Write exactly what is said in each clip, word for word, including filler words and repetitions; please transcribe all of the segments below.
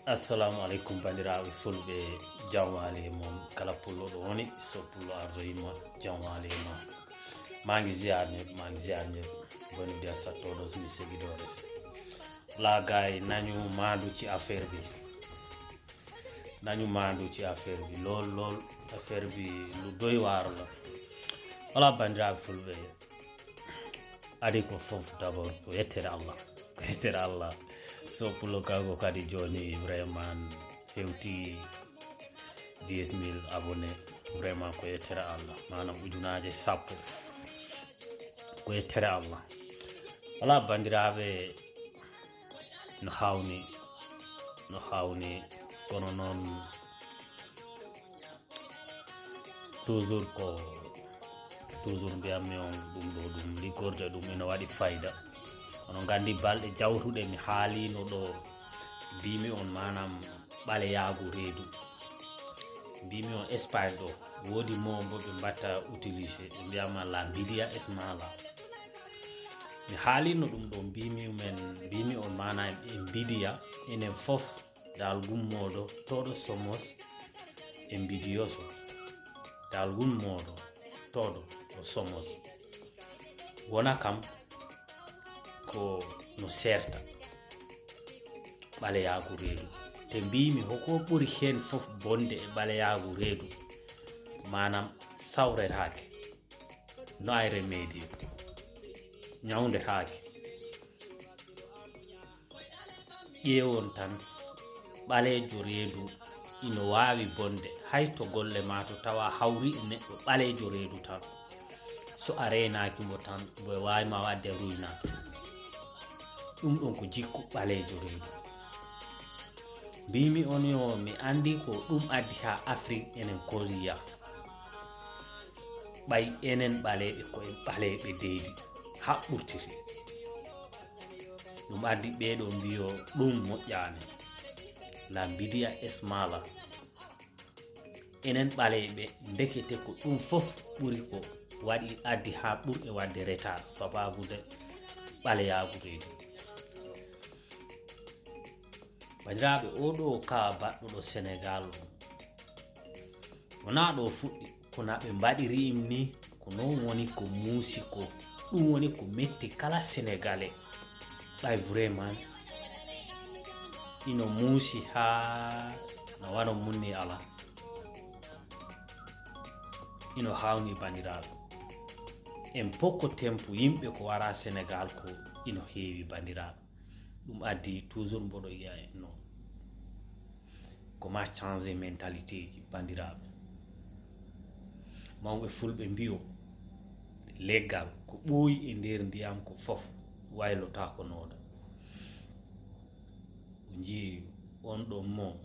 Assalamu aleykum, bandiraɓe fulɓe, jam waali e mon. Kala pullo ɗo woni, so pullo ardoyima, jam waali e mon. Maa ngi ziar ñëpp, maa ngi ziar ñëpp. Boni dia sattoɗos mi seguidores. La gay, nañu maandu ci affaire bi. Nañu maandu ci affaire bi lool, lool. Affaire bi lu doy waar la. Wala, bandiraɓe fulɓe, adi ko fof d'abord ko yettere Allah. Ko yettere Allah. So pullo kago kadi joni vraiment hewti dix mille abonnés. Vraiment ko yettere Allah. Maanaam ujunaaje sappo. Ko yettere Allah. Wala, bandiraɓe, no hawni, no hawni, kono noon toujours ko, toujours mbiyammi on ɗum ɗo, ɗum liggorde ɗum ina waɗi fayda. Ono nganndi balɗe jawtuɗe mi haalino ɗo, mbimi on maanaam ɓaleyaagu reedu. Mbimi on Espagne ɗo, woodi mo mbo ɓe mbatta utilisé, ɓe mbiyama la envidia es mala. Mi haalino ɗum ɗo, mbimi men, mbimi on maanaam envidia, enen fof de algún modo, todos somos envidiosos. De algún modo, todos somos. Wona kam ko no seerta ɓaleyaagu reedu. Te mbimi hoko ɓuri heen fof bonde e ɓaleyaagu reedu, maanaam sawretaake, no ay remedio, ñawndetaake. Ƴeewon tan, ɓaleejo reedu ino waawi bonde, hay to golle ma to tawa hawri e neɗɗo ɓaleejo reedu tan. So a reenaaki mbo tan, mbo e waawi ma waɗde a ruynaaki. Ɗum ɗon ko jikku ɓaleejo reedu. Mbimi on yo mi anndi ko ɗum addi haa Afrik enen Koriya. Ɓay enen ɓaleeɓe ko en ɓaleeɓe deydi haa ɓurtiri. Ɗum addi ɓeeɗo mbiyo ɗum moƴƴaani. La envidia es mala. Enen ɓaleeɓe ndekete ko ɗum fof ɓuri ko waɗi addi haa ɓurɓe waɗde retard sabaabu nde ɓaleyaagu reedu. Bandiraɓe, oɗo ka baɗɗo ɗo Senegal on, wona ɗo fuɗɗi, kono ɓe mbaɗiri im ni, ko noon woni ko muusi ko. Ɗum woni ko metti kala Sénégalais. Ɓay vraiment ino muusi haa na wano munni ala. Ino hawni, bandiraɓe. En pokko tempo yimɓe ko wara Senegal ko ino heewi, bandiraɓe. Ɗum addi toujours mboɗo yiya en noon. Ko ma changer mentalité ji, bandiraɓe. Mawɓe fulɓe mbiyo, leggal ko ɓooyi e nder ndiyam ko fof waylota ko nooda. O njii on ɗon mo,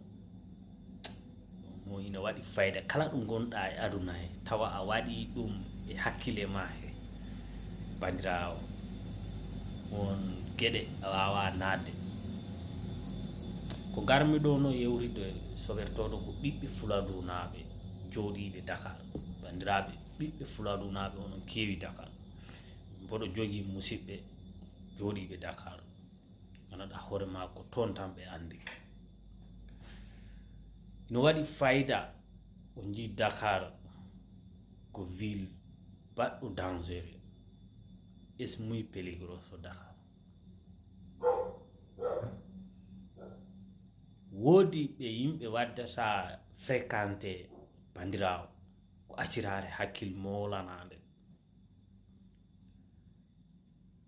ɗon mo ina waɗi fayda. Kala ɗo ngonɗa e aduna he, tawa a waɗi ɗum e hakkille ma he, bandirawo, on geɗe a wawa naatde. Ko ngarmi ɗo no yewtide sogertoɗo ko ɓiɓɓe Fuladunaaɓe jooɗiiɓe Dakar. Bandiraɓe, ɓiɓɓe Fuladunaaɓe onon keewi Dakar. Mboɗo jogii musidɓe jooɗiiɓe Dakar. Ngannduɗaa hoore maa ko toon tan ɓe anndi. No waɗi fayda, o njii Dakar ko ville baɗɗo dangereux. Es muy peligroso Dakar. Woodi ɓe yimɓe waddata fréquenté, bandirawo, ko acciraare hakkil mowlanaande.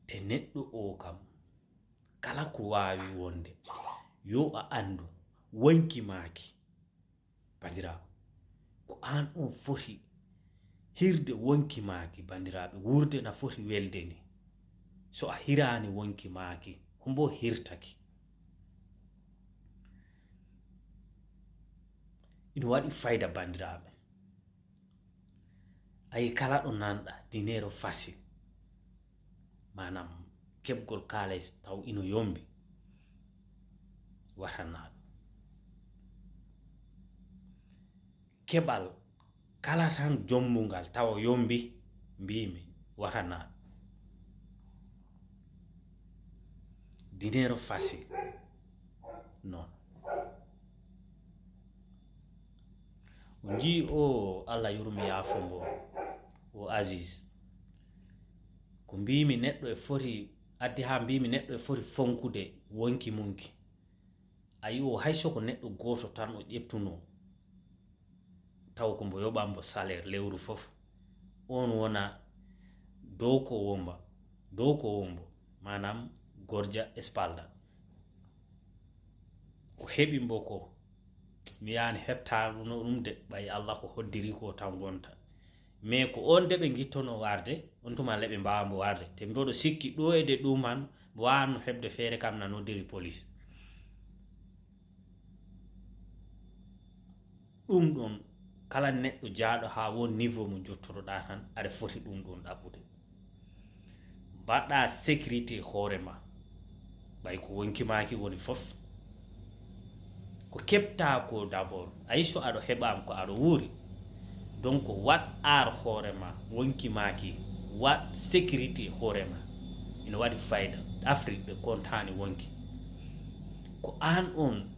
Te neɗɗo o kam, kala ko waawi wonde, yo a anndu wonki maaki, bandirawo. Ko aan on foti hirde wonki maaki, bandiraɓe. Wuurde na foti welde ni. So a hiraani wonki maaki, hombo hirtaki? Ina waɗi fayda, bandiraɓe. Ayi, kala ɗo nanɗa dinero facile, maanaam keɓgol kaalis taw ino yombi, watanaa ɗum. Keɓal kala tan jombungal tawa yombi, mbimi, watanaa ɗum. Dinero facile, non. O njii o Allah yurmi yaafo mbo o Aziz. Ko mbiimi neɗɗo e foti addi haa mbiimi neɗɗo e foti fonkude wonki munki. A yi o hay soko neɗɗo gooto tan o ƴeptunoo taw ko mbo yoɓa mbo salaire lewru fof. On wona dow ko womba dow ko wombo maanaam gorja espalda. Ko heɓi mbo ko mi yaani heɓtaano ɗum de ɓay Allah ko hoddiri ko tan wonta. Mais ko on de ɓe ngittono warde on tuma le ɓe mbawa mbo warde te mboɗo sikki ɗo e de ɗuman mbo wawanno heɓde feere kam na noddiri police. Ɗum ɗon kala neɗɗo jaaɗo haa won niveau mo jottotoɗa tan aɗa foti ɗum ɗon ɗaɓɓude. Mbaɗɗa sécurité hoore ma ɓay ko wonki maaki woni fof. Ko keɓta ko d'abord ay so aɗo heɓam ko aɗo wuuri. Donc waɗ aar hoore ma wonki maaki. Waɗ sécurité hoore ma ina waɗi fayda. Afrique ɓe kontani wonki ko an on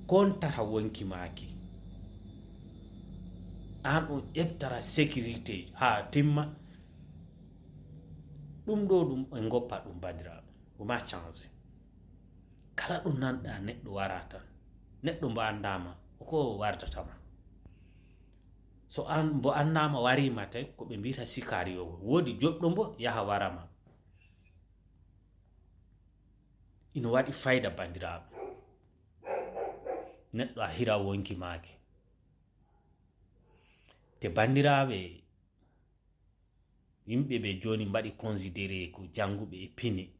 kontata wonki maaki. An on ƴeftata sécurité haa timma. Ɗum ɗo ɗum en goppa ɗum bandiraɓe woma change. Kala ɗum nanɗa neɗɗo wara tan neɗɗo mbo andama ko wardatama. So an mbo annama warima te ko ɓe mbiyata sikari o woodi joɗɗo mbo yaha warama. Ina waɗi fayda bandiraɓe. Neɗɗo a hira wonki maaki. Te bandiraɓe yimɓe ɓe joni mbaɗi considéré ko jannguɓe e pine.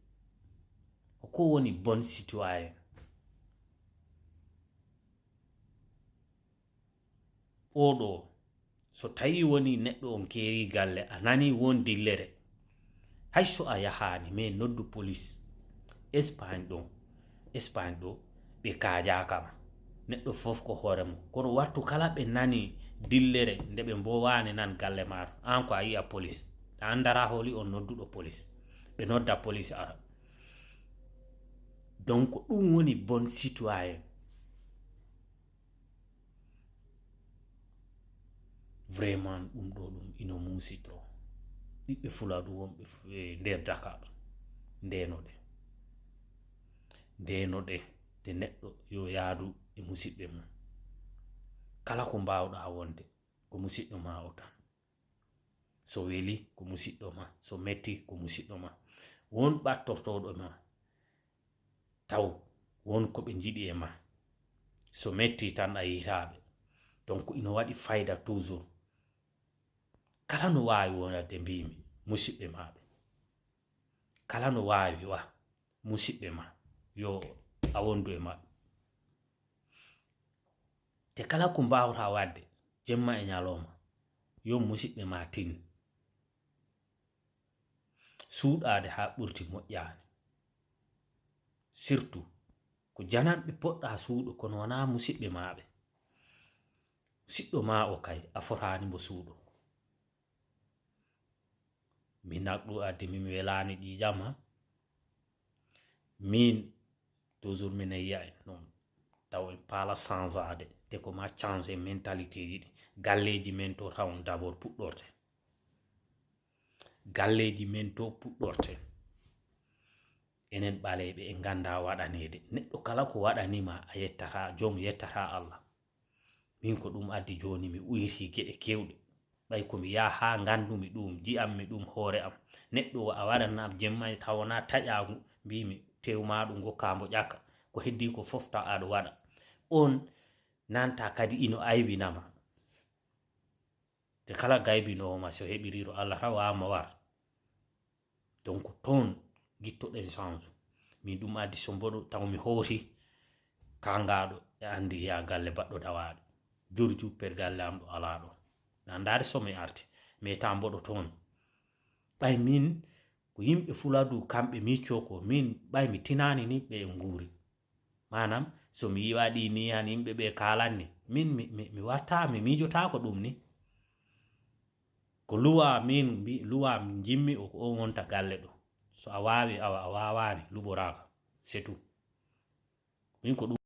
Ko woni bon citoyen? Oɗo so tawi woni neɗɗo on keeri galle a nani won dillere. Hay so a yahani mais noddu police. Espagne ɗon Espagne ɗo ɓe kaajaaka ma. Neɗɗo fof ko hoore mum kono wattu kala ɓe nani dillere nde ɓe mbowani nan galle maɗa an ko a yiya police a andara holi on nodduɗo police. Ɓe nodda police ara. Donc ɗum woni bon citoyen. Vraiment ɗum ɗo ɗum ino muusi trop. Ɓiɓɓe fuladu wonɓe e nder Dakar ndenoɗe ndenoɗe. Te neɗɗo yo yaadu e musiɓɓe mum. Kala ko mbawɗa wonde ko musiɗɗo ma o tan. So weli ko musiɗɗo ma so metti ko musiɗɗo ma. Won ɓattortoɗo ma taw won ko ɓe njiɗi e ma. So metti tan a yitaɓe. Donc ino waɗi fayda toujours. Kala no wawi wonande mbimi musiɓɓe maɓe kala no wawi wa musiɓɓe ma yo a wondu e maɓɓe. Te kala ko mbawta wadde jemma e ñalawma yo musiɓɓe ma tin. Suuɗaade haa ɓurti moƴƴaani. Surtout ko jananɓe poɗɗa suuɗo kono wonaa musiɓɓe maaɓe. Musiɗɗo maa o kay a fotaani mbo suuɗo. Min nak ɗum addi mi mi welaani ɗi jama. Min toujours minen yiya en noon taw en paala changeade te ko ma change mentalité ji ɗi. Galleji men to tawon d'abord puɗɗorte. Galleji men to puɗɗorte. Enen ɓaleeɓe en ngannda waɗaneede neɗɗo kala ko waɗanima a yettata joom yettata Allah. Min ko ɗum addi jooni mi uyriti geɗe keewɗe. Ɓay ko mi yaha haa nganndumi ɗum ji'ammi ɗum hoore am. Neɗɗo a waɗanam jemma taw wona taƴaagu mbimi tewmaɗo ngokka mbo ƴakka. Ko heddi ko fof taw aɗo waɗa on nanta kadi ino aybinama. Te kala gaybinoowo ma so heɓiriiro Allah tan waawma war. Donc toon gittoɗen change. Min ɗum addi so mboɗo taw mi hooti kangaaɗo e anndi ya galle baɗɗo dawaaɗo jurju per galle am ɗo alaa ɗo. Anndaade so mi arti mais ta mboɗo toon. Ɓay min ko yimɓe fuladu kamɓe miccoo ko min ɓay mi tinaani ni ɓe e nguuri. Maanaam so mi yiwa ɗi ni an yimɓe ɓe kaalanni min mi, mi, mi watta mi miijotaako ɗum ni. Ko luwa min mbi luwa jimmi o ko on wonta galle ɗo. So a waawi awa a waawaani luɓoraaka. C'est tout. Min ko ɗum.